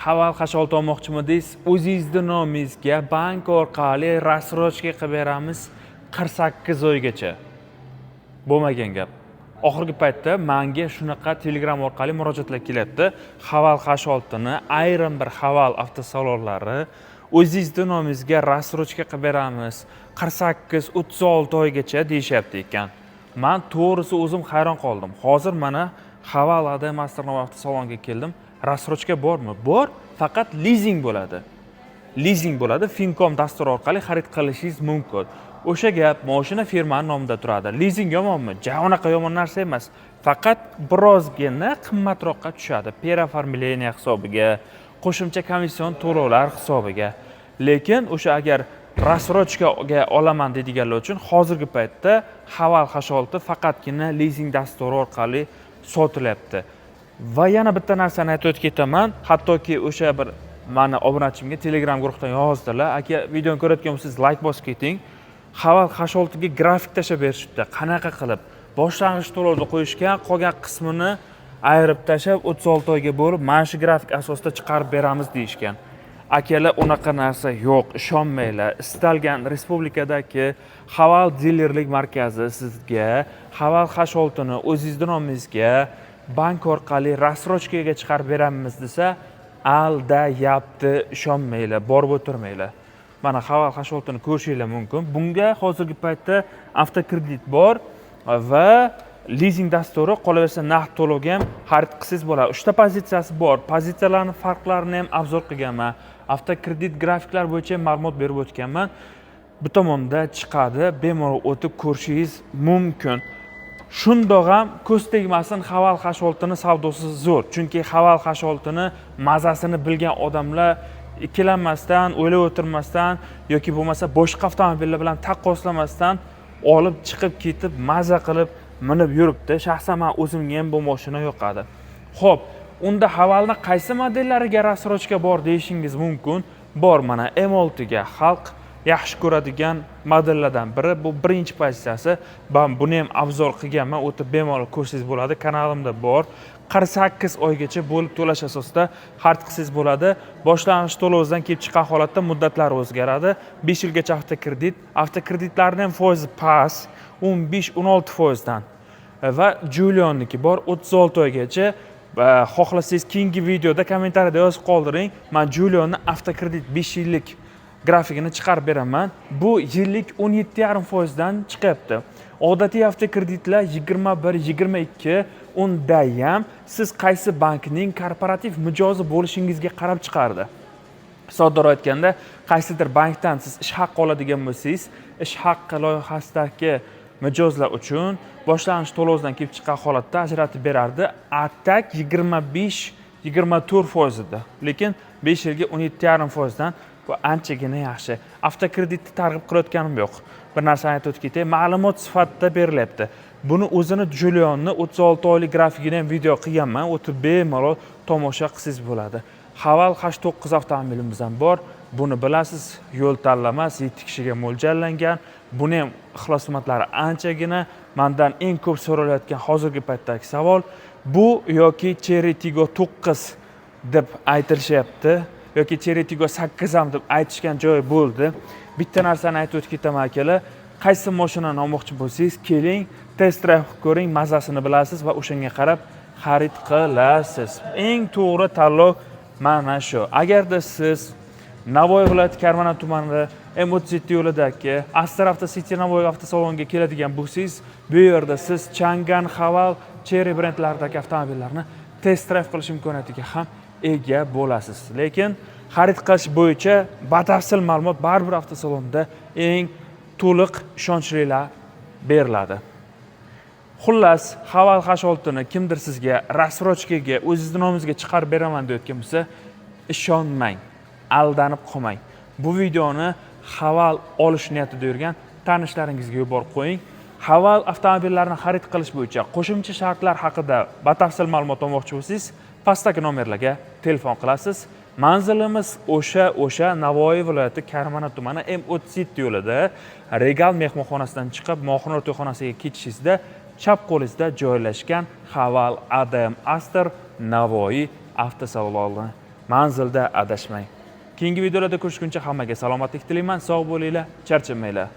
Haval H6 olmoqchimidingiz? O'zingizni nomingizga bank orqali рассрочка qilib beramiz 48 oygacha. Bo'lmagan gap. Oxirgi paytda manga shunaqa Telegram orqali murojaatlar kelyapti. Haval H6 ni ayrim bir Haval avtosalonlari o'zingizni nomingizga рассрочка qilib beramiz 48, 36 oygacha deyishyapti ekan. Man to'g'risi o'zim hayron qoldim. Hozir mana Haval ADM Master avtosaloniga keldim. Рассрочка bormi? Bor, faqat lizing bo'ladi. Lizing bo'ladi, Fincom dasturi orqali xarid qilishingiz mumkin. O'sha gap, moshina firmani nomida turadi. Lizing yomonmi? Ja unaqa yomon narsa emas. Faqat birozgina qimmatroqqa tushadi. Переоформление hisobiga, qo'shimcha komission to'lovlar hisobiga. Lekin o'sha agar рассрочка ga olaman deydiganlar uchun hozirgi paytda Haval H6 faqatgina lizing dasturi orqali sotilyapti. Va yana bitta narsani aytib o'tib ketaman. Hattoki o'sha bir mani obunachimga Telegram guruhdan yozdilar: "Aka, videoni ko'rayotgan bo'lsangiz, layk bosib keting. Haval H6 ga grafik tashlab berishibdi. Qanaqa qilib? Boshlang'ich to'lovni qo'yishgan, qolgan qismini ayirib tashlab, 36 oyga bo'lib, mana shu grafik asosida chiqarib beramiz", deyishgan. Akalar, unaqa narsa yo'q, ishonmanglar. Istalgan respublikadagi Haval dilerlik markazi sizga Haval H6 ni o'zingizni nomingizga bank orqali рассрочка ga chiqarib beramiz desa, aldayapti, ishonmanglar, borib o'tirmanglar. Mana Haval H6 ni ko'rishinglar mumkin. Bunga hozirgi paytda avtokredit bor va lizing dasturi, qolaversa naqd to'lovga ham xarid qilsangiz bo'ladi. Uchta pozitsiyasi bor. Pozitsiyalarni farqlarini ham обзор qilganman. Avtokredit grafiklar bo'yicha ma'lumot berib o'tganman. Bu tomonda chiqadi, bemalol o'tib ko'rishingiz mumkin. Shundoq ham ko'z tegmasin, Haval H6 ni savdosi zo'r. Chunki Haval H6 ni mazasini bilgan odamlar ikkilanmasdan, o'ylab o'tirmasdan yoki bo'lmasa boshqa avtomobillar bilan taqqoslamasdan olib chiqib ketib, maza qilib minib yuribdi. Shaxsan man o'zimga ham bu mashina yoqadi. Xo'p, unda Havalni qaysi modellariga рассрочка bor deyishingiz mumkin. Bor, mana M6 ga, xalq yaxshi ko'radigan modellardan biri. Bu birinchi pozitsiyasi. Man buni ham обзор qilganman, o'tib bemalol ko'rsangiz bo'ladi. Kanalimda bor. 48 oygacha bo'lib to'lash asosida xarid qilsangiz bo'ladi. Boshlang'ich to'lovingizdan kelib chiqqan holatda muddatlari o'zgaradi. 5 yilgacha avtokredit, avtokreditlarni ham foizi past, 15-16 foizdan. Va Julionniki bor 36 oygacha. Va xohlasangiz, keyingi videoda kommentariyada yozib qoldiring. Man Julionni avtokredit 5 yillik grafikini chiqarib beraman. Bu yillik 17,5 foizdan chiqyapti. Odatiy avtokreditlar 21, 22, unda ham siz qaysi bankning korporativ mijozi bo'lishingizga qarab chiqardi. Soddoroq aytganda, qaysidir bankdan siz ish haqqi oladigan bo'lsangiz, ish haqqi loyihasidagi mijozlar uchun boshlang'ich to'lovdan kelib chiqqan holatda ajratib berardi. А так 25, 24 foiz edi. Lekin 5 yilga 17,5 foizdan, bu anchagina yaxshi. Avtokreditni targ'ib qilayotganim yo'q. Bir narsani aytib o'tib ketay, ma'lumot sifatida berilyapti. Buni o'zini Julionni 36 oylik grafikini ham video qilganman, o'tib bemalol tomosha qilsangiz bo'ladi. Haval H9 avtomobilimiz ham bor. Buni bilasiz, yo'l tanlamas, 7 kishiga mo'ljallangan. Buni ham ixlosmandlari anchagina. Mandan eng ko'p so'ralayotgan hozirgi paytdagi savol: bu yoki Chery Tiggo 9 deb aytilishyapti yoki Chery Tiggo 8 ham deb aytishgan joyi bo'ldi. Bitta narsani aytib o'tib ketaman, akalar. Qaysi mashinani olmoqchi bo'lsangiz, keling, test drive qilib ko'ring, mazasini bilasiz va o'shanga qarab xarid qilasiz. Eng to'g'ri tanlov mana shu. Agarda siz Navoiy viloyati Karmana tumanida M37 yo'lidagi Astar Avto City Navoiy avtosaloniga keladigan bo'lsangiz, bu yerda siz Changan, Haval, Chery brendlaridagi avtomobillarni test drive qilish imkoniyatiga ham ega bo'lasiz. Lekin xarid qilish bo'yicha batafsil ma'lumot baribir avtosalonda eng to'liq, ishonchlilar beriladi. Xullas, Haval H6 ni kimdir sizga рассрочка ga o'zizni nomingizga chiqarib beraman deyotgan bo'lsa, ishonmang, aldanib qolmang. Bu videoni Haval olish niyatida yurgan tanishlaringizga yuborib qo'ying. Haval avtomobillarini xarid qilish bo'yicha qo'shimcha shartlar haqida batafsil ma'lumot olmoqchi bo'lsangiz, pastdagi nomerlarga telefon qilasiz. Manzilimiz o'sha Navoiy viloyati Karmana tumani M37 yo'lida Regal mehmonxonasidan chiqib, Mohinur to'yxonasiga ketishingizda chap qo'lingizda joylashgan Haval ADM Aster Navoiy avtosaloni. Manzilda adashmang. Keyingi videolarda ko'rishguncha hammaga salomatlik tilayman. Sog' bo'linglar, charchamanglar.